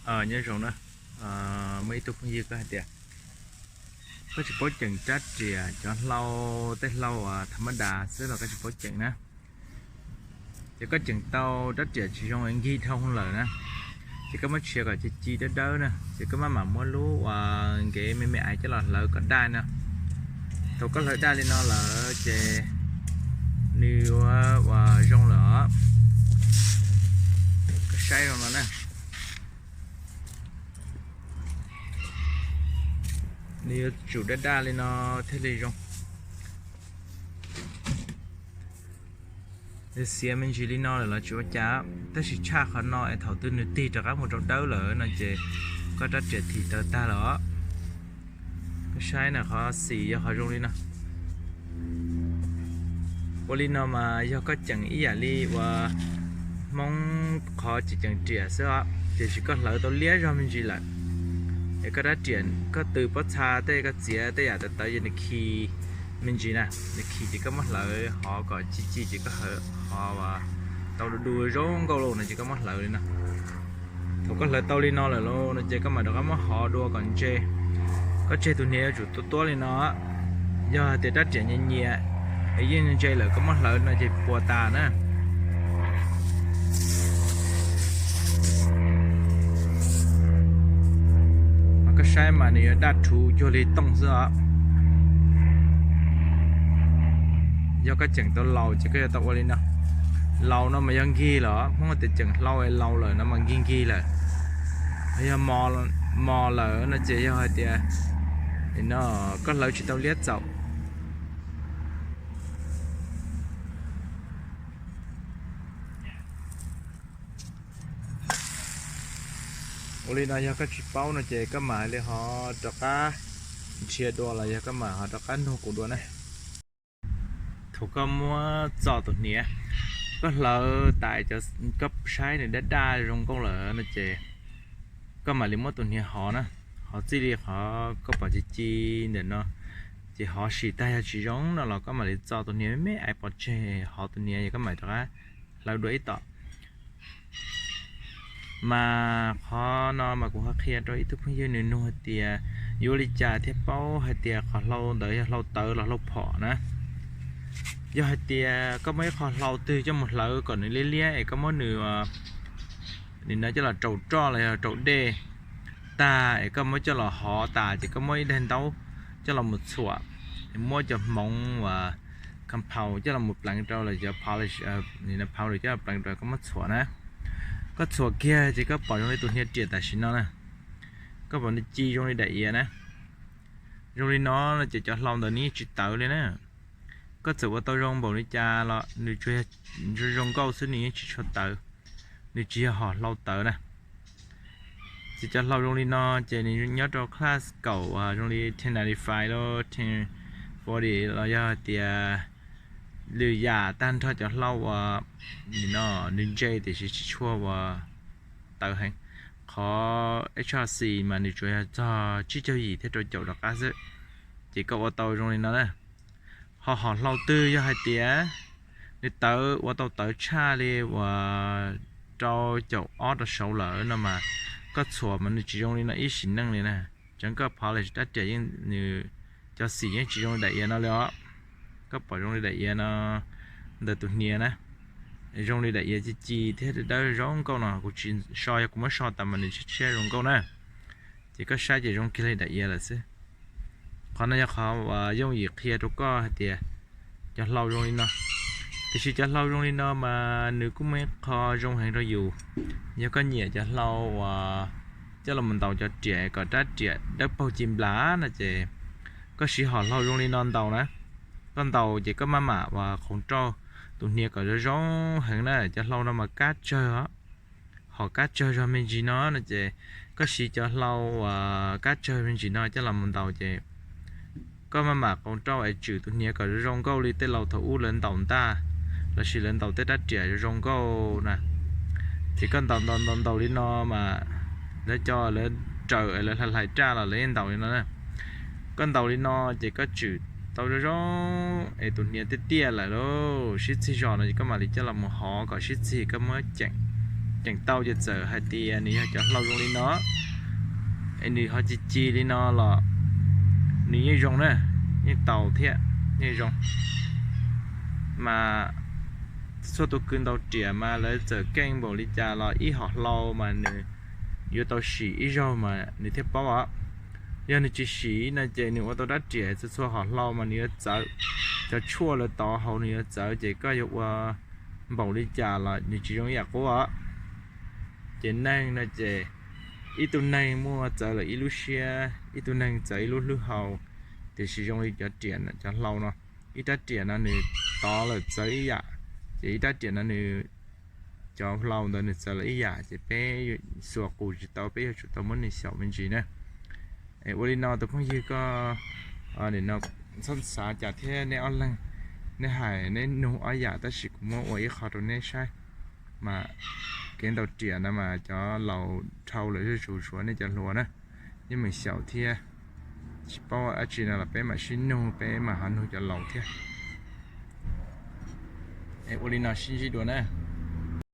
Nyob zoo na, muaj ib tug phooj ywg koj hais tias koj tsis paub ceem rab riam cov hlau, tej hlau tha mab das xwb los koj tsis paub ceem na. Ces koj ceem tau rab riam tsis zoo nkig dhau lawm na, ces koj muab tshiav kom ci ci dawb dawb na, ces koj maj mam muab lub uas nkev me me aiv coj los hlawv kom daj no. Thaum koj hlawv daj li no lawm ces nws yuav uas zoo lawm os. Koj saib zoo no na, nws yuav tsum daj daj li no thiaj li zoo. Nws xiav me ntsis li no lawm los tsis ua cas, tab sis tshaj qhov no es thaum twg nws tig rov qab mus rau dawb lawm no ces koj rab riam thim taws tag lawm os. Koj saib na, qhov xim yog qhov zoo li no. Ua li no mas yog koj ceem ib yam li uas Hmoob qhov ceem ceem riam xwb os, tiam sis koj hlawv tau liab zog me ntsis lawm. Es koj rab riam koj tws pob txha tej koj txiav tej yam tawv tawv ces nws khi me ntsis na, nws khi ces koj muab hlawv hov kom ci ci ces koj hov tau du du zoo nkauj lauj no ces koj muab hlawv li no. Thaum koj hlawv tau li no lawm lauj no ces koj mam rov qab muab hov dua kom ntse. Koj tseg tus hniav yuav tsum tuab tuab li no. Yog hais tias rab riam nyias nyias es yeej ntse lawm koj muab hlawv no ces puas tas na. Koj saib mas nws yuav daj rhuv cuag li tooj xwb os. Yog koj ceem tau laus ces koj yuav tau ua li no. Laus no mas yog nkig lawm, Hmoob tias ceem hlau es laus lawm no mas nkig nkig lawm. Yog mos lawm no ces yog hais tias no koj hlawv tsis tau liab txaus. Ua li no yog koj tsis paub no ces koj mam li ho rov qab nrhiav dua los yog koj mam ho rov qab nug kuv dua na. Thaum koj muab txo tus hniav, koj hlawv tas, koj saib nws daj daj zoo nkauj lawm no ces koj mam li muab tus hniav hov na, hov txij li qhov koj pom ci ci ntawm no, ces hov sim tag yog tsis zoo no los koj mam li txo tus hniav me me aiv pov tseg, hov tus hniav es koj mam rov qab hlawv dua ib tom. Mas qhov no mas kuv ho qhia rau ib tug phooj ywg nws nug hais tias yuav ua li cas thiaj paub hais tias qhov hlau ntawd yog hlau tawv los hlau phom na. Yog hais tias koj muab ib qho hlau twg coj mus hlawv kom nws liab liab es koj muab nws, nws no coj los raus roj los yog raus dej tag es koj muab coj los hov tas ces koj muab ib daim ntaub coj los mus txhuam, muab cov hmoov uas compound coj los mus pleev rau los cov polish, nws no powder coj los pleev rau koj muab txhuam na. Koj txhuam kiag ces koj pom zoo li tus hniav riam tam sim no na. Koj pom nws ci zoo li daim iav na. Zoo li no no ces cov hlau ntawd nws yeej tsis tawv li na. Koj txawm ua tau zoo npaum li cas los nws tsuas yog zoo nkauj xwb, nws yeej tsis tshua tawv. Nws tsis yog hom hlau tawv na. Ces cov hlau zoo li no ces nws nyob rau class kaum, zoo li ten ninety five los ten forty los yog tias lwm yam tag nrho cov hlau uas no nws ntse tiam sis tsis tshua uas tawv heev. Qhov H R C mas nws tsuas yog txog tsib caug yim thiab rau caum rov qab xwb. Ces koj ua tau zoo li no na. Ho hom hlau twg yog hais tias nws tawv, ua tau tawv tshaj li uas rau caum ob rau saud lawm no mas koj txhuam mas nws tsis zoo li no ib sim neej li na. Tseev koj polish rab riam yeej nws cov xim yeej tsis zoo li daim iav no li os. Koj pom zoo li daim iav no ntawm tus hniav na, zoo li daim iav ci ci thiab dawb zoo nkauj no kuv tsis so, yog kuv muab so tas mas nws tshiab tshiab zoo nkauj na. Ces koj saib ces zoo kiag li daim iav lawm xwb. Qhov no yog qhov uas yooj yim qhia rau koj hais tias cov hlau zoo li no. Tiam sis cov hlau zoo li no mas nws kuj muaj ib qho zoo heev rau yus. Yog koj nyiam cov hlau uas coj los ntaus cov riam kom rab riam dawb paug ci nplas no ces koj siv hom hlau zoo li no ntaus na. Koj ntaus ces koj maj mam uas qhov rau tus hniav kom zoo zoo heev na. Cov hlau no mas kab tsawg os. Hom kab tsawg zog me ntsis no no ces koj siv cov hlau uas kab tsawg me ntsis no coj los mus ntaus ces koj maj mam qau rau es tswm tus hniav kom zoo zoo nkauj li tej laus thaum ub lawv ntaus ntaj lossis lawv ntaus tej rab riam zoo zoo nkauj na. Ces koj ntaus ntaus ntaus ntaus li no mas lawv cov lawv raws es lawv hlais hlais raj los lawv yeej ntaus li no na. Koj ntaus li no ces koj tswm tau zoo zoo es tus hniav tiaj tiaj lawm lauj, sib txig zos no ces koj mam li coj los mus hov kom sib txig koj muab ceem. ceem tau ces txawm hais tias nws yog cov hlau zoo li no, es nws ho ci ci li no los nws yeej zoo na, yeej tau thiab yeej zoo. Mas txhua tus kws ntaus riam mas lawv txawm keej npaum li cas los ib hom hlau mas nws yuav tau sim ib zaug mas nws thiaj paub os. Yog nws tsis sim no ces nws ua tau rab riam txhua txhua hom hlau mas nws yuav txawv, cov tshuaj lawv tov hauv nws yuav txawv ces koj yuav ua npaum li cas los nws tsis zoo ib yam qub os. Ces neeg no ces ib tug neeg muaj txawv lawm ib lub siab, ib tug neeg txawv ib lub hlwb hau, tiam sis zoo li cov riam cov hlau no, ib rab riam no nws tov lawm txawv ib yam, ces ib rab riam no nws cov hlau ntawd nws txawv lawm ib yam ces peb xuas qus tsis tau, peb yuav tsum tau muab nws xyaum me ntsis na. Es ua li no tus phooj ywg koj nim no txhob xav cas thiab, neb ob leeg neb hais neb nug ob yam tab sis kuv muab ua ib qho rau neb saib. Mas kev ntaus riam no mas cov laus dhau lawm zuj zus, tshuav nej cov hluas na, yeej meem xyaum thiab. Tsis paub dab tsi no los peb mam sib nug, peb mam ho nug cov laus thiab. Es ua li no sib ntsib dua na.